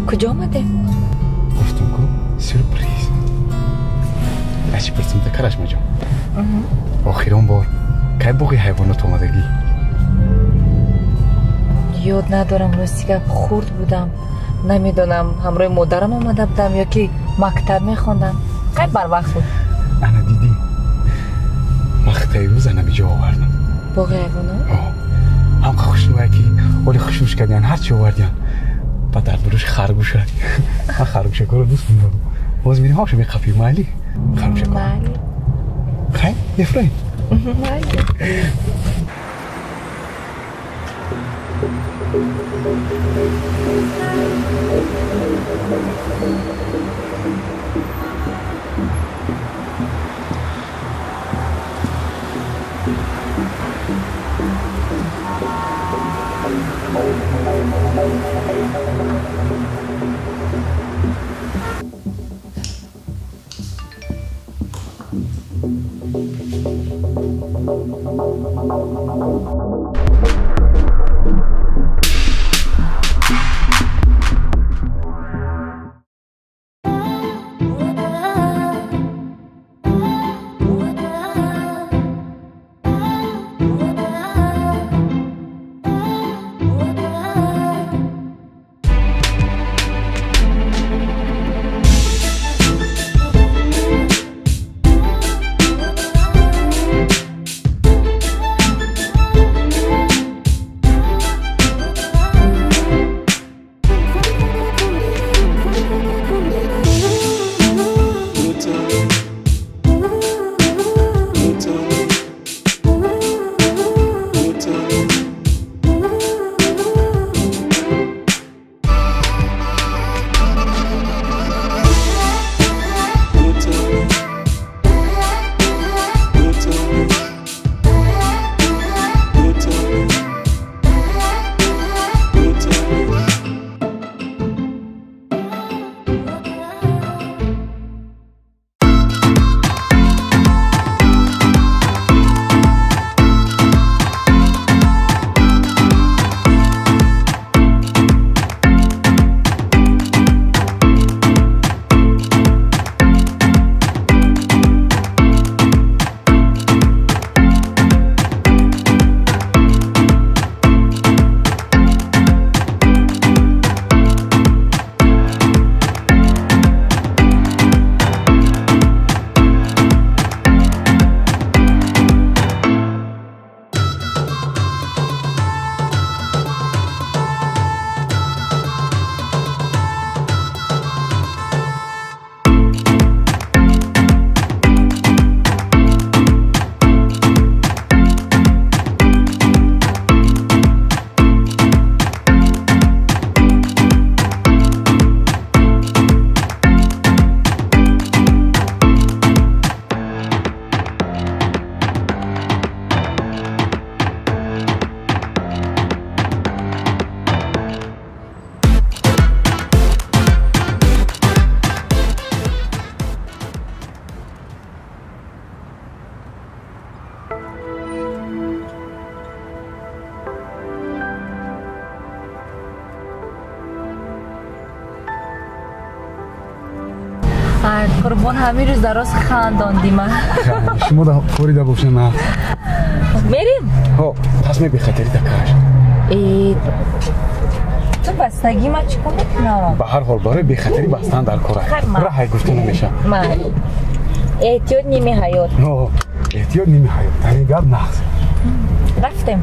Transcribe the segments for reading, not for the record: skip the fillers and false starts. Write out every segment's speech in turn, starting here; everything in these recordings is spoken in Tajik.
Куҷо омадем? Гуфтам ку сюрприз. Ачи пурсим та Карашмаҷон. Охирон бор кай боғи ҳайвонот омадагӣ? Ёд надорам, рости гап, хурд будам. Намедонам, ҳамроҳи модарам омада будам ё ки мактаб мехондам. Кай барвақт буд. Ана дидӣ, мақтаи занам иҷо овардам. Боғи ҳайвонот? Ҳамқа хушнувае ки оли хушнуш кардиян, ҳарчи овардиян. Ба дар дуруш харгӯша. Ман харгӯшакҳоро дӯст медорам. Боз мирем ҳамаша меқапӣ, майли? Харгӯшакҳо. Майли. Хай, мефурем. Майли. Қурбон, ҳамин рӯз дароз хандондима. Шумо да корида бошед на. Мерим? Ҳо, пас мебехатари дакаш. Ту бастагӣ ма чӣ кор мекунам? Ба ҳар ҳол барои бехатарӣ бастан дар кора. Раҳай гуфта намешавад. Эҳтиёт ними ҳаёт. Эҳтиёт ними ҳаёт. Ҳамин гап нағз. Рафтем.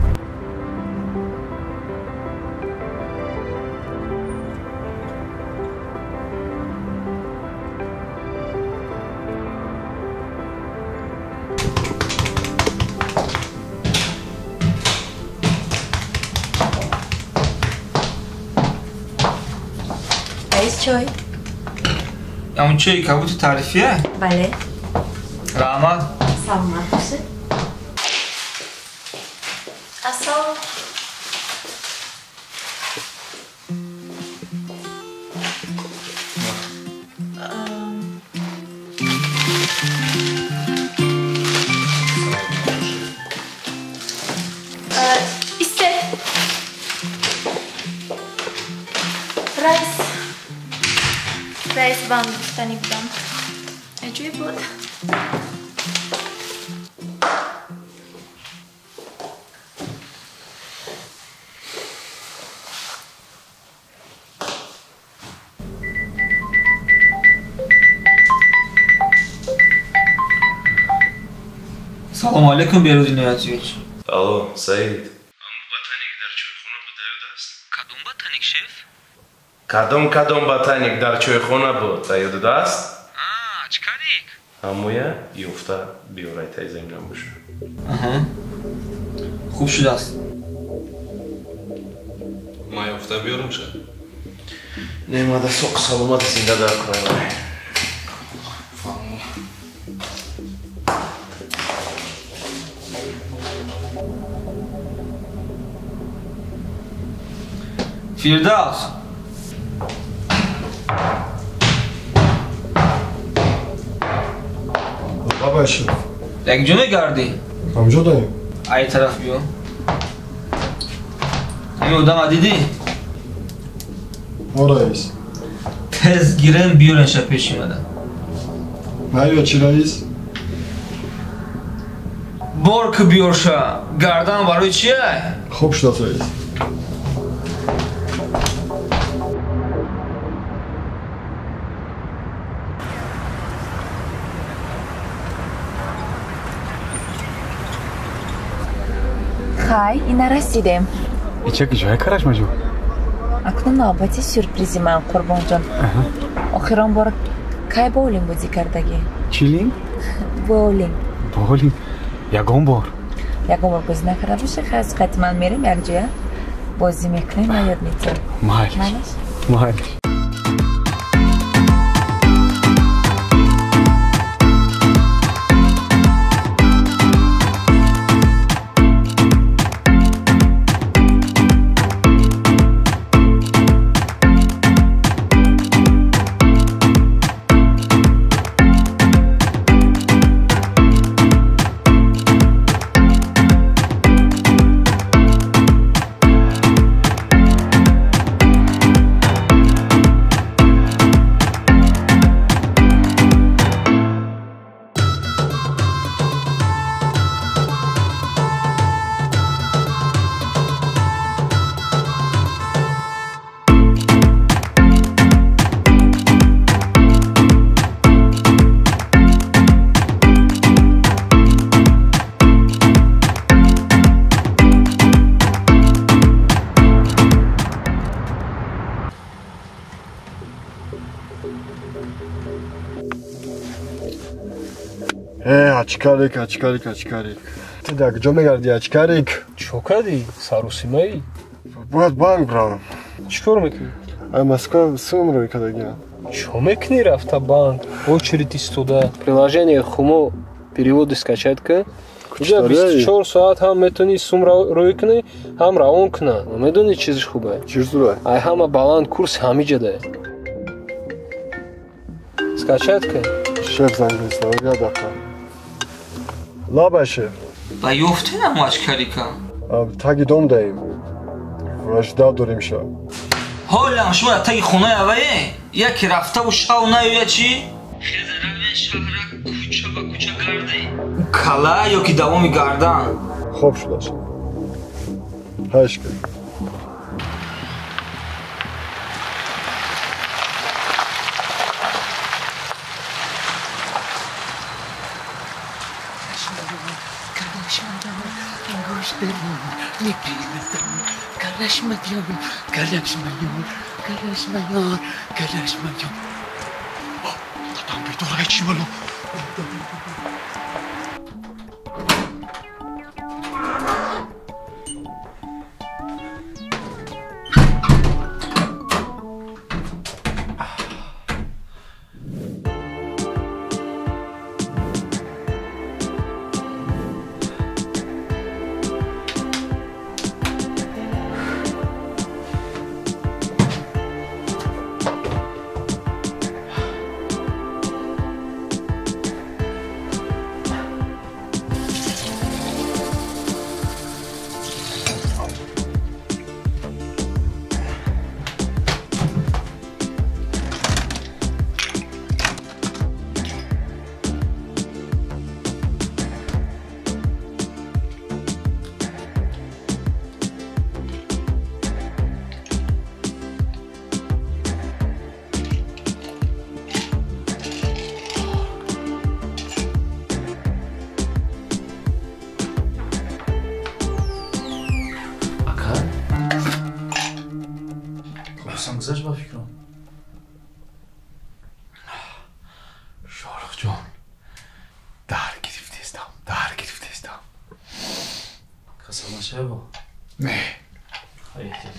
Чой. Он чой кабути тарифие? Бале. Раҳмат. Саломат бошед. Ассалом. Исте. Райс. Раис бам гуфтанӣ будам. Аҷоиб буд. Салом алейкум, Беруз Иноятович. Алло, Саид. Аму ботаник дар чойхона буд, даёд аст? Кадом ботаник, шеф? Кадом ботаник дар чойхона буд, даёд аст? А, чикарик? Амуя ёфта биёрай тай заминам боша. Аҳа. Хуб шудааст. Ман ёфта биёрам ша? Не, мада соқ саломат зинда дар кунам. Фирдавс. Бабай шеф. Як ҷо мегардӣ? Ҳамҷо даем. Ай тараф биё. Ҳамин одама дидӣ? О, раис. Тез гирен биёренша пеши мада. Наё чӣ, раис? Бор ки биёрша. Гардан барои чия? Хуб шудааст, раис. Хай, ина расидем. Ича ҷое карашмаҷо? Акнун навбати сюрпризи ман, Қурбонҷон. Охирон бор кай боулинг бозӣ кардагӣ? Чилинг? Боулинг. Боулинг? Ягон бор? Ягон бор бозӣ накарда бошӣ, хай аз қати ман мерем якҷоя бозӣ мекунем ва ёд метиҳем. Майлиш. Майлиш? Майлиш. Ачкарик, ачкарик, ачкарик. Ту дар куҷо мегардӣ, ачкарик? Чо кардӣ? Саросимаӣ? Бояд банк бравам. Чӣ кор мекунӣ? Ай Москва сум рӯй кардагиам. Чо мекунӣ рафта банк? Очередь истода. Приложение Хумо переводы скачать ка. Уҷа 24 соат ҳам метавонӣ сум рӯй кунӣ, ҳам равон кунӣ. Медонӣ чизиш хубе? Чиз зура? Ай ҳама баланд курс ҳамиҷа дае. Скачать ка. Шеф занг мезанад, як дақиқа. Лабай, шеф. Ба ёфтенам ачкарика? Таги дом даем. Ждав дорем ша. Ҳолам шумо дар таги хонаи авае? Яке рафтаву шав наёя чӣ? Хеза равен шаҳра кӯча ба кӯча гарде. Ӯ кала ё ки давоми гардан? Хоб шудааст. Ҳашка. Гузашт ба фикрам. Шоҳрухҷон, дар гирифтестам, дар гирифтестам. Касал нашава? Не. Эҳтиёт.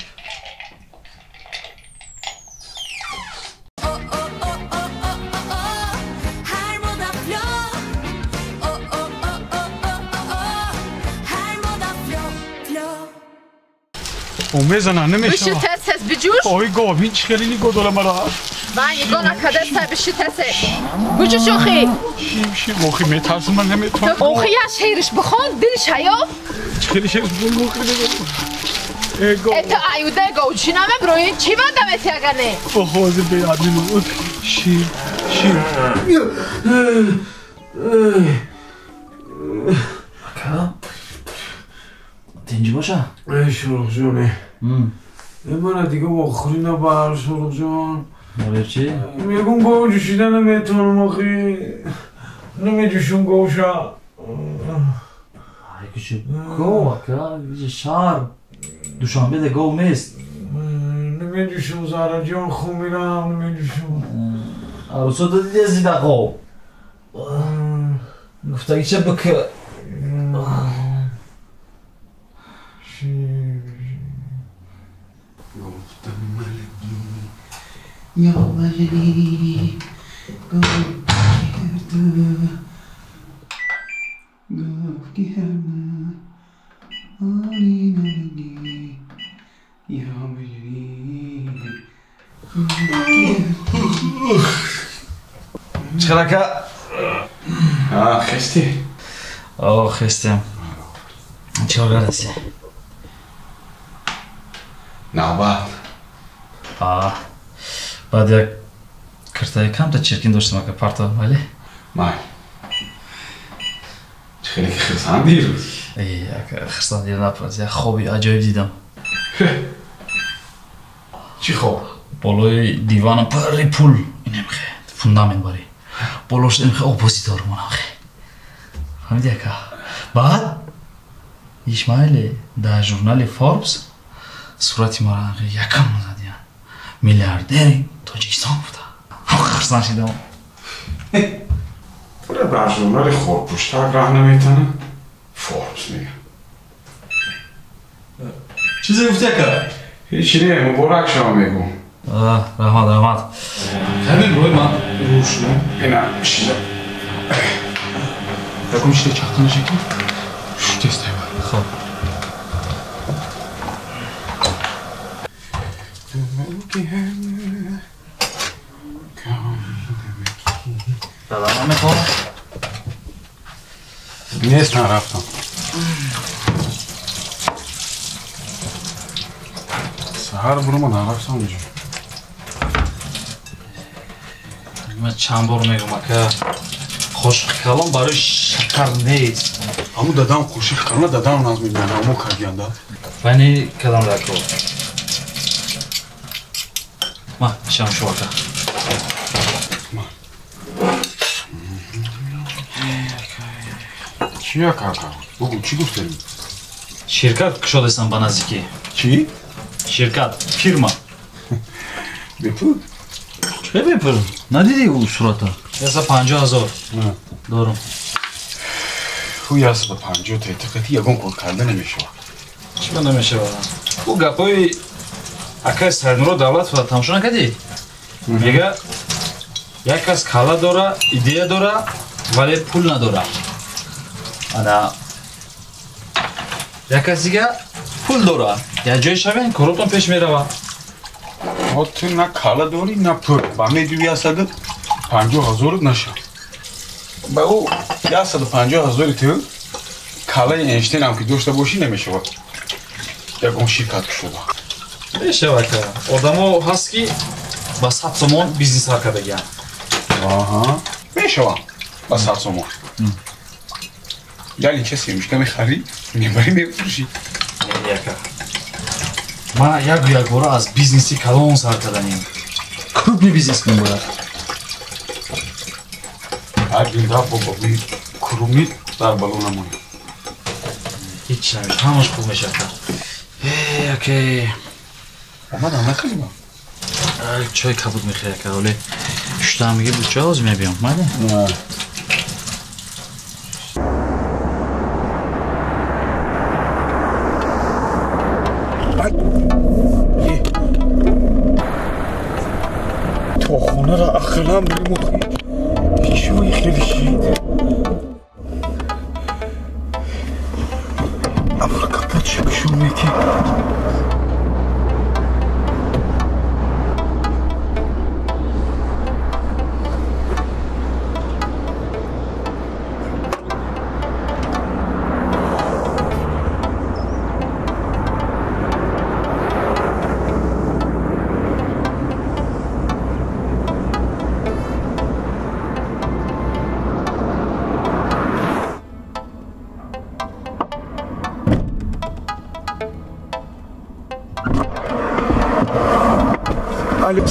Мезана намешава. Биши тез тез биҷӯш. Ой гов, ин чӣ хеле нигоҳ дора мара. Ман нигоҳ накарда сай биши тез. Биҷӯш охи. Чӣ охи метарсам ман наметавонам. Охи я шеъриш бихон дилш ҳаё. Чӣ хеле шеъриш бихон охи. Э гов. Э ту аюда гов чӣ намеброи? Чӣ вада мети агар не? Охо ҳозир беадли шир шир. Ака? Тинҷ боша? Эй Шоҳрухҷон, мана дига вохӯрӣ набар, Шоҳрухҷон. Барои чӣ? Мегум гов ҷӯшида наметавонам охи. Намеҷӯшум говша. Ай кучи гов ака, шаҳр Душанбеда гов нест. Намеҷӯшум Заҳраҷон, хун мирам, намеҷӯшум. Арӯсо додиди зида гов. Гуфтагиша бик. گفتم ملکی یا ملکی گفت کرده گفت کرده آری نلگی یا ملکی. Чӣ ака? Хестӣ? О, хестем. Чӣ кор кардасӣ? Навбат. Баъд як киртаи камта чиркин доштам ака, парта майли? Май. Чӣ хеле ки хирсандӣ ирӯз? Э, ака, хирсандиро напурс, як хоби аҷоиб дидам. Чӣ хоб? Болои диванам пурри пул, инемхе, фундамент бари. Болош инхе оппозитор монамхе. Фаҳмиди ака? Баъд Исмаиле дар журнали Форбс сурати маро якам задиян. Миллиардери Тоҷикистон гуфта. Хирсан шидам. Тура дар журнали хорпуштак раҳ наметана? Форбс мега. Чизе гуфти ака? Ҳеч не, муборак шава мегӯ. Раҳмат, раҳмат. Ҳамин рӯи ман рӯшну ина шида. Якум шида чахта нашаки? Тез тайёр. Хоб. Дадам мехоҳам? Нест, нарафтам. Саҳар бурума нарафтам инҷо. Ман чанд бор мегӯм ака, қошиқи калон барои шакар нест. Аму дадам қошиқи калона дадам наз мебинад, аму кардианда. Вайни кадам дако. Ма, шам шу ака. Чӣ ака ака? Бугӯ, чӣ гуфтем? Ширкат кушодестам ба наздикӣ. Чӣ? Ширкат, фирма. Бепул? Чӣ бепул? Надидӣ ӯ сурата? 150 000 дорум. Ӯ 150 таитиқати ягон кор карда намешавад. Чӣ ба намешавад? Ӯ гапҳои акаи Саидмурод Давлатова тамошо накардӣ? Мега як кас калла дора, идея дора, вале пул надора. Ана як кас дига пул дора. Як ҷое шавен, коротон пеш мерава. Ту на калла дорӣ, на пул. Ба медӯи 150 000 наша. Ба ӯ 150 000 ту каллаи Эйнштейнам ки дошта бошӣ намешавад. Ягон ширкат кушода. Мешавад ака. Одамо ҳаст ки ба 100 сомон бизнес ҳар кардагианд. Аҳа. Мешавад ба 100 сомон. Як линча семечка мехарӣ, мебарӣ мефурӯшӣ. Не, ака. Ман яку якбора аз бизнеси калон сар карданем. Крупный бизнес кунем бояд. Агилда бобо, крупный дар бало намонем. Ҳеч намешавад, ҳамаш хуб мешавад. Э, окей. Омадам накардим? Чой кабуд мехӯри ака, оле шуштаам меги буча ҳозир мебиём, майли? То хонаро ақлам бимухи. Чӯи хеле шид. Аввал капот шикшун меки.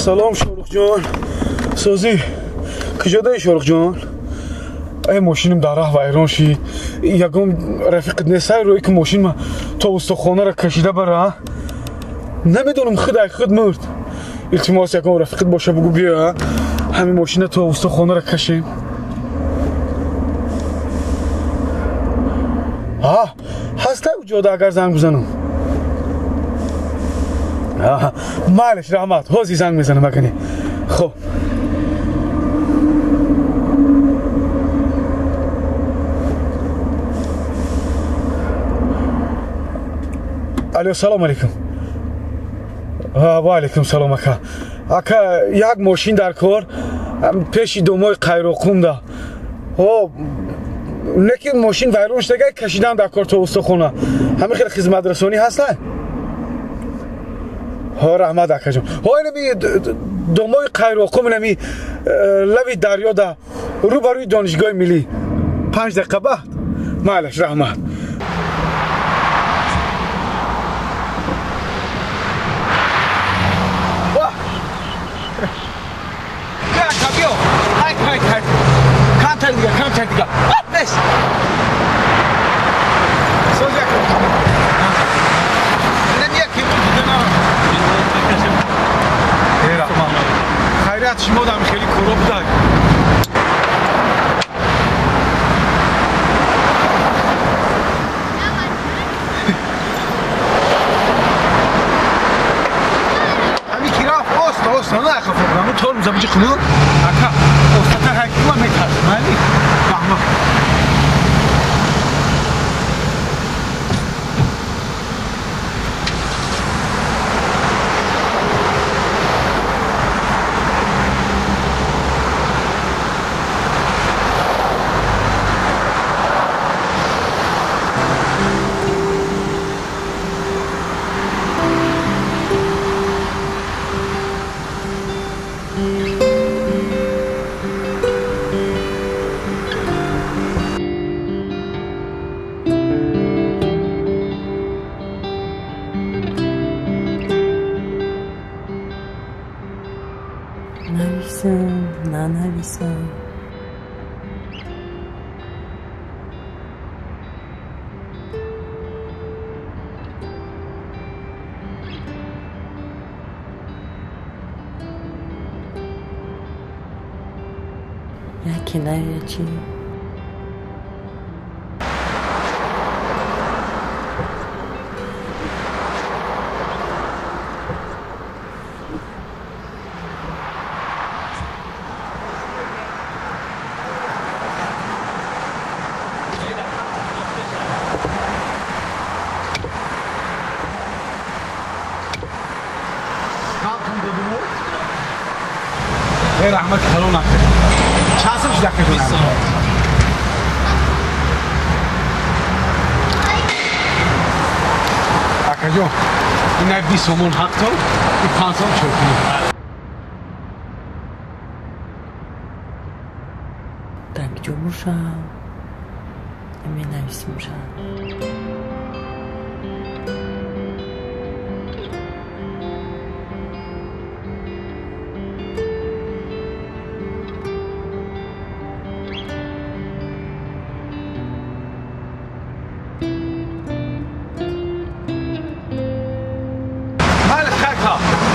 Салом Шоҳрухҷон. Созӣ куҷодаи Шоҳрухҷон? Эй мошиним дар раҳ вайрон шид. Ягон рафиқат нестай рӯи ки мошинма то устохонаро кашида бара? Намедонам худай худ мурд. Илтимос ягон рафиқат боша бугӯ биё, ҳамин мошина то устохонаро кашем. Ҳастай ҷода агар занг бизанам? Майлиш, раҳмат. Ҳозир занг мезанам акани. Хоб. Алло, салом алейкум. Ва алейкум салом ака. Ака, як мошин дар кор пеши домои Қайроқумда. Ҳо, лекин мошин вайрон шудага кашидан дар кор то устохона. Ҳамин хел хизматрасонӣ ҳастай? Ҳо, раҳмат акаҷон. Ҳо, инами домои Қайроқум, инами лави дарёда рӯ ба рӯи донишгоҳи миллӣ. 5 дақиқа баъд. Майлаш, раҳмат. Камтар дига, камтар дига. Нес. Соз як. Хайрият шумо дам хеле коро будак. Ҳами ки рафт оста оста на хафа будам. Тормоза биҷи хунук. Ака, остатар ҳакима метарсам. Майли? Раҳмат. Нависам, нанависам. Яке наячи. Раҳмат калон ака. Чанд сом шуд акаҷон? Акаҷон, ин 20 сомон ҳақтон, ин 5 сом чоркунӣ. Дар куҷо бошам? Менависим бошам.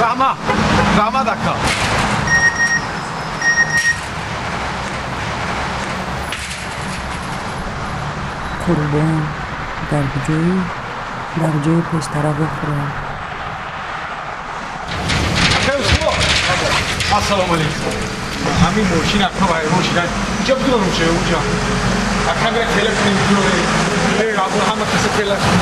Раҳмат, Раҳмат ака. Қурбон, дар ҷои дар ҷои пештара бихӯрем. Ассалому алайкум. Ҳамин мошин ака вайрон шуда. Инҷа бидонам чӣ онҷа. Ака мера тела кунем биёре. Ҳама каса тела кунем.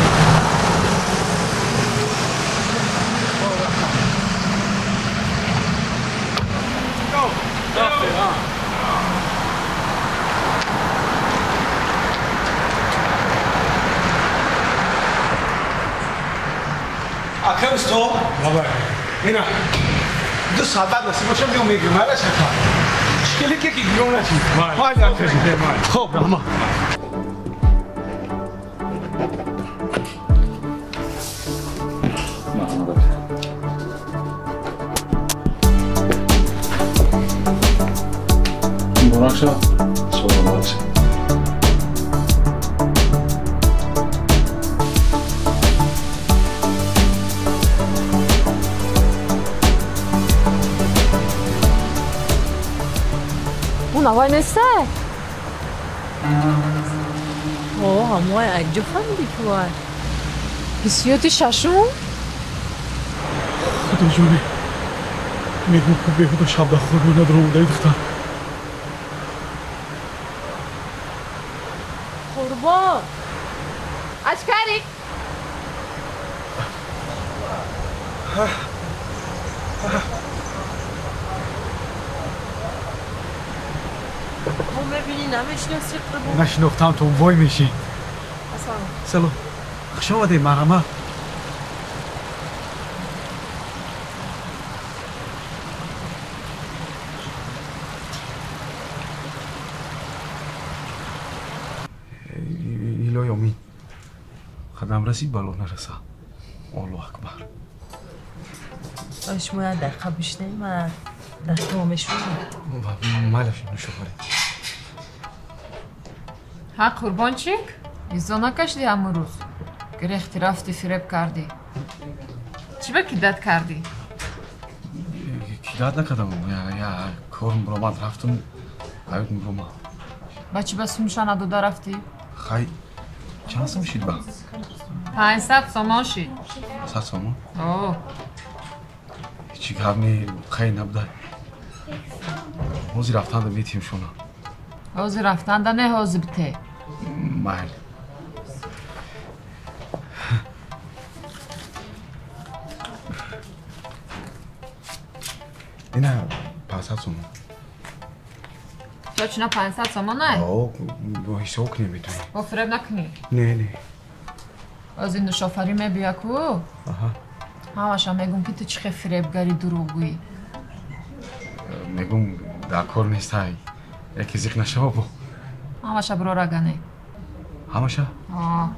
Ака усто? Баба. Ина. 2 соат баъд насиб бошам биём мегирам. Малаш ака. Чикели ки ки гиром наши. Майли ака. Хоб раҳмат. Муборак шавад. Саломат бошед. Навай нестай? О, ҳамвай аҷо фаҳмидӣ ки вай. Ҳиссиёти шашум? Худоҷоне, мегӯм ку беҳуда шабдахор надромадаи духтар. Қурбон! Ачкарик! Мебинӣ намешиносӣ Қурбон? Нашинохтам то вой мешӣ. Салом. Хуш омадед, марҳамат. Илоҳи омин. Қадам расид, бало нараса. Аллоҳу акбар. Шумо як дақиқа бишинед, ман дастамо мешӯям. Майлаш, нӯшофарин. Ҳа, Қурбончик, изо накашидӣ ҳамун рӯз? Гирехти рафти фиреб кардӣ. Чӣ ба кидат кардӣ? Кидат накардам. Я корм биромад, рафтум, ҳаётм биромад. Ба чӣ ба сумша надода рафтӣ? Хай, чанд сум шид ба? 500 сомон шид. 500 сомон? О. Ҳечи гап не, хай набуда. Ҳозир рафтанда метиҳем шуна. Ҳозир рафтанда не, ҳозир бите. Майли. Ина 500 сомон. Точно 500 сомон е? О, ҳисоб кунем метавонем. Бо фиреб накунӣ? Не, не. Ҳозир нӯшофарӣ мебия ку? Аҳа. Ҳамаша мегӯм ки ту чӣ хел фиребгари дурӯғгӯӣ. Мегӯм дар кор нестай. Яке зиқ нашава бо. Ҳамаша бирора гане. Ҳамаша? А.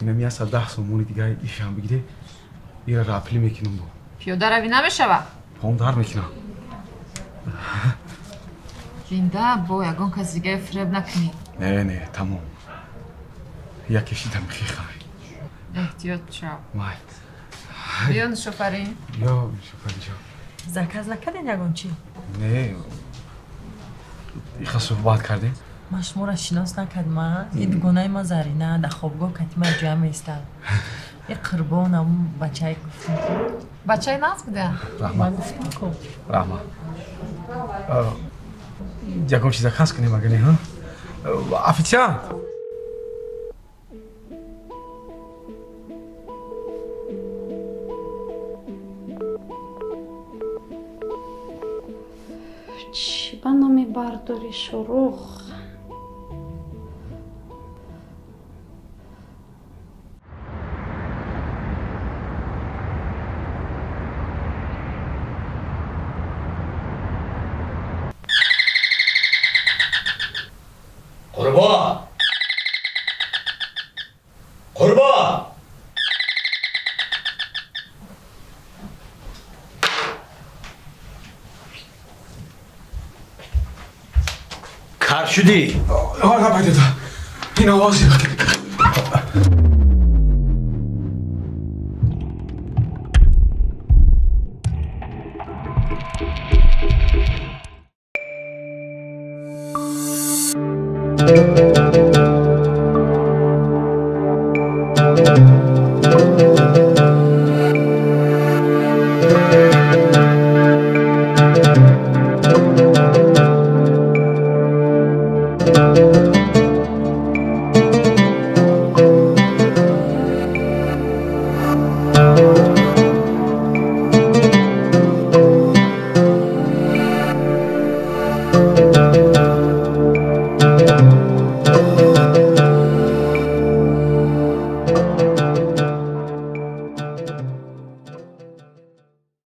Инам 110 сомони дига ишам бигире. Ира рапли мекунам бо. Пиёда равӣ намешава? Пом дар мекунам. Зинда бо ягон кас дига фиреб накунӣ. Не, не, тамом. Яке шидам хихай. Эҳтиёт шав. Май. Биё нӯшофарин. Биё нӯшофарин ҷон. Заказ накардед ягон чӣ? Не, иха суҳбат кардем. Ман шуморо шинос накардам. И дугонаи ман Зарина дар хобгоҳ кати ман ҷоя меистад. И Қурбон ҳамун бачае гуфтем. Бачаи нағз буда? Раҳмат. Ман гуфтам ку. Раҳмат. Ягон чиз заказ кунем агар не, ҳа? Официант! Чӣ ба номи бардори Шорух? Қурбон! Қурбон! Кар шудӣ? Ина ҳозир.